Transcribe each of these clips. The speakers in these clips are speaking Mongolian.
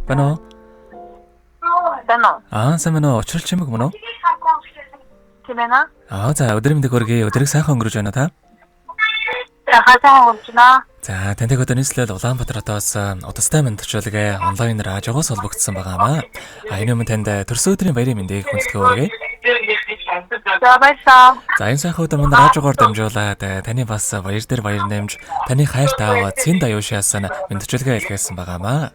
Байна уу? Байна уу? Аа, сайн байна уу? Учрал чимэг мөн үү? Тийм байна. Аа, за өдрийн мэндийг хүргэе. Өдрийг сайхан өнгөрөж байна та? За сайхан өнгөрч байна. За, тантай өдөр нийслэл Улаанбаатар хотоос удастай мэндчилгээ онлайнаар аажигаас холбогдсон байгаа маа. А энэ өмнө танд төрсөн өдрийн баярын мэндийг хүндэтгэн хүргэе. За баярлалаа. За, энэ сайхан өдөр манд аажигаар дамжуулаад таны бас баяр дээр баяр нэмж таны хайрт аав Цэнд аюушаас нь мэндчилгээ илгээсэн байгаа маа.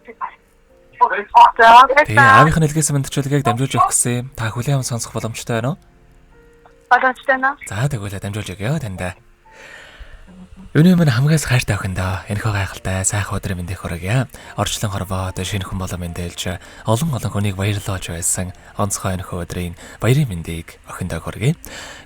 За Тэгээ баярлалаа. аавынх нь илгээсэн мэндчилгээг дамжуулж өгөх гэсэн юм. Та хүлээн аван сонсох боломжтой байна уу? Боломжтой байна. За тэгвэл дамжуулж өгье танд. Өнөө минь хамгаас хайртай охиндоо энэхүү гайхалтай сайхан өдрийн мэндийг хүргье. Орчлон хорвоод шинэ хүн болон мэндэлж олон олон хүнийг баярлуулж байсан онцгой энэхүү өдрийн баярын мэндийг охиндоо хүргье.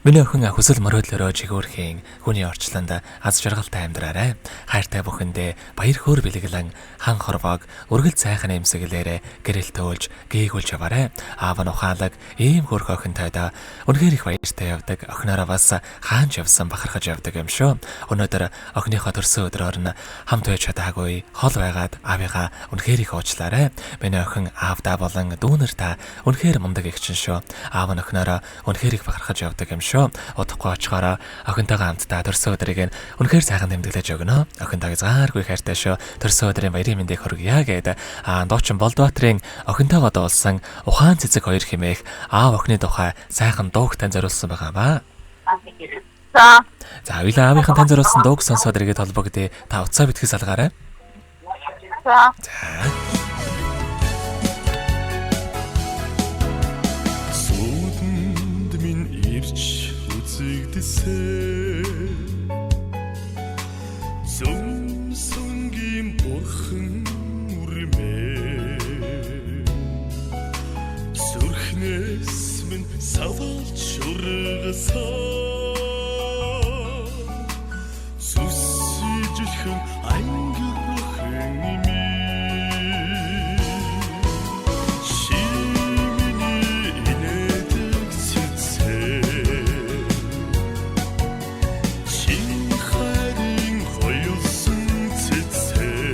Миний охин хүсэл мөрөөдлөөрөө чигөөрхийн хүний орчлонд аз жаргалтай амьдраарай. Хайртай бүхэндээ баяр хөөр бэлэглэн хан хорвоог үргэлж сайхан эмсэглээрээ гэрэлтүүлж гээгүүлж яваарай. Аав нь ухаалаг ийм хөрх охинтойдоо үнэхээр их баяртай явдаг. Охиноороо бас хаанч явсан бахархаж явдаг юм шүү. Өнөөдөр охиныхоо төрсөн өдрөөр нь хамт байж чадаагүй хол байгаад аавыгаа үнэхээр их уучлаарай. Миний охин аавдаа болон дүүнер та үнэхээр мундаг их чинь шүү. Аав нь охиноороо үнэхээр их бахархаж явдаг юм шүү. Удахгүй очихороо охинтойгоо хамтдаа төрсөн өдрийг нь үнэхээр сайхан тэмдэглэж өгнө. Охинтойг зааргүй хайртай шүү. Төрсөн өдрийн баярын мэндийг хүргье гээд дуучин Болдбаатрын охинтойгоо дуулсан ухаан цэцэг хоёр хэмээх аав охины тухай сайхан дууг тань зориулсан байгаа маа. За За уйлаа аавынхан тань зориулсан дууг сонсоод эргээд холбогдъё. Та уцаа битгий салгаарай. за За. Сүүдэнд минь ирч үзэгдсэн Зүмсөнгийн бурхан үрмээ Зүрхнээс минь савалч ургасан Зүсжихэн ангирхан минь Шимний инээдэг цэцээ Чин хайрын хоёулсан цэцээ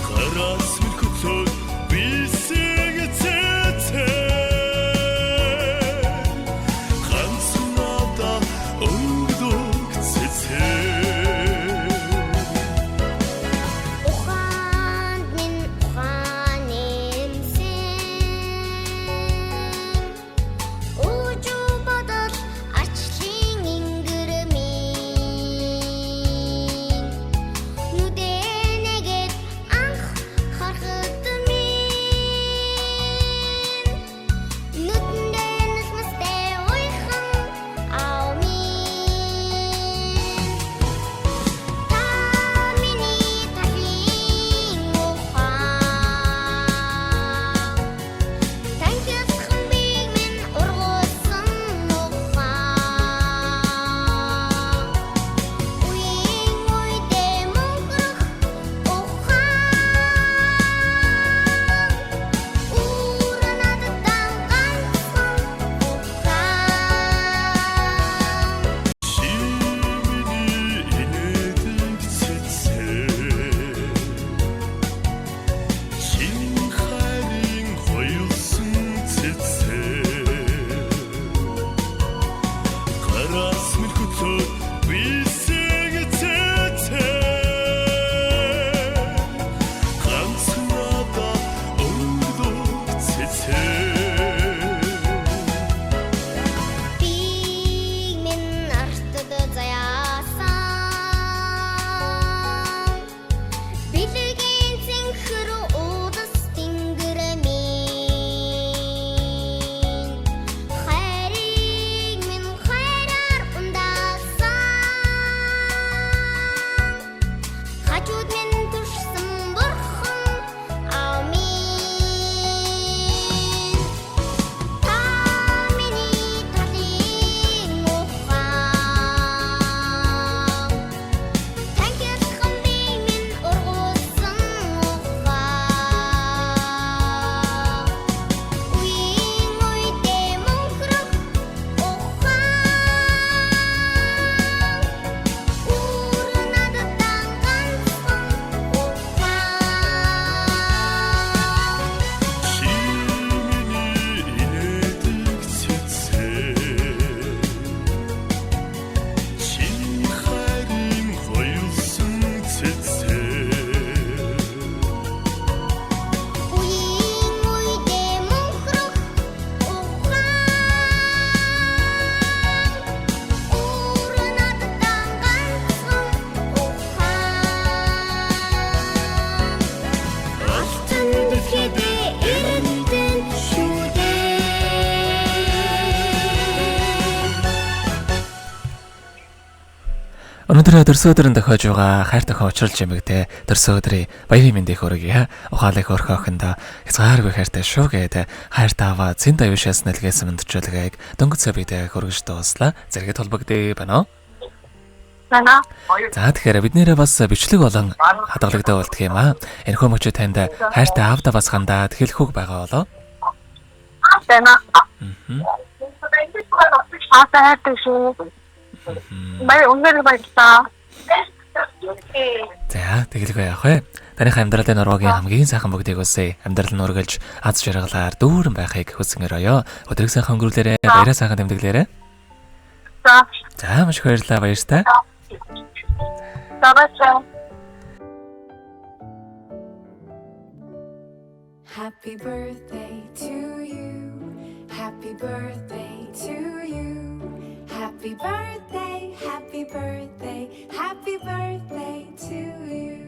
Гараас минь хөтлөөд бисэг цэцээ Ганцхан надаа өнгөдөг цэцээ. Ухаанд минь ухаан нэмсэн Үжүү бодол арчлын ингэр минь Нүдэнэгэд анх харахад минь Нүдэндээ нулимстай уйхан аав минь Та миний талын ухаан Танхимхан бийг минь ургуулсан ухаан Үеийн үедээ мөнгөрөх ухаан Үүр надад ганцхан ухаан Шимний инээдэг цэцээ Чин хайрын хоёулсан цэцээ Гараас минь хөтлөөд бисэг цэцээ Ганцхан надаа өнгөдөг цэцээ. Бийг минь артад заяасан Бэлгийн цэнхэр уудас тэнгэр минь Хайрыг минь хайраар ундаасан Хажууд минь төрсөн бурхан аав минь Та миний талын ухаан Танхимхан бие минь ургуулсан ухаан Үеийн үедээ мөнхөрөх ухаан Үүр надад ганцхан Танд төрсөн өдрөн тохиож байгаа хайр тохион учралж эмэгтэй төрсөн өдрийн баярын мэндийг хүргье. Ухаалаг өрхөө охиндоо хязгааргүй хайртай шүү гээд хайр таава зэн аюушаас нэлгээсэн мэндчилгээг дөнгөж сая бид хүргэж дууслаа. Зэрэгэд холбогдъё байна уу? Байна. За, тэгэхээр бид нэрээ бас бичлэг болон хадгалагдаа болдго юм аа. Энэхүү мөчөө танд хайртай аавда бас хандаад хэлэх үг байгаа болоо. Байна. Аа, хайртай шүү. Баяр үнээр баярлалаа. За, тэгэлгүй яах вэ? Таных амьдралын нуруугийн хамгийн сайхан бүгдийг үсэ. Амьдрал нь үргэлж аз жаргалаар дүүрэн байхыг хүсэн өрөөё. Өдрийг сайхан өнгөрүүлээрэ, баяраа сайхан тэмдэглээрэ. За. За, маш их баярлалаа, баяртай. За, баярлалаа. Happy birthday to you. Happy birthday to you. Happy birthday, happy birthday, happy birthday to you.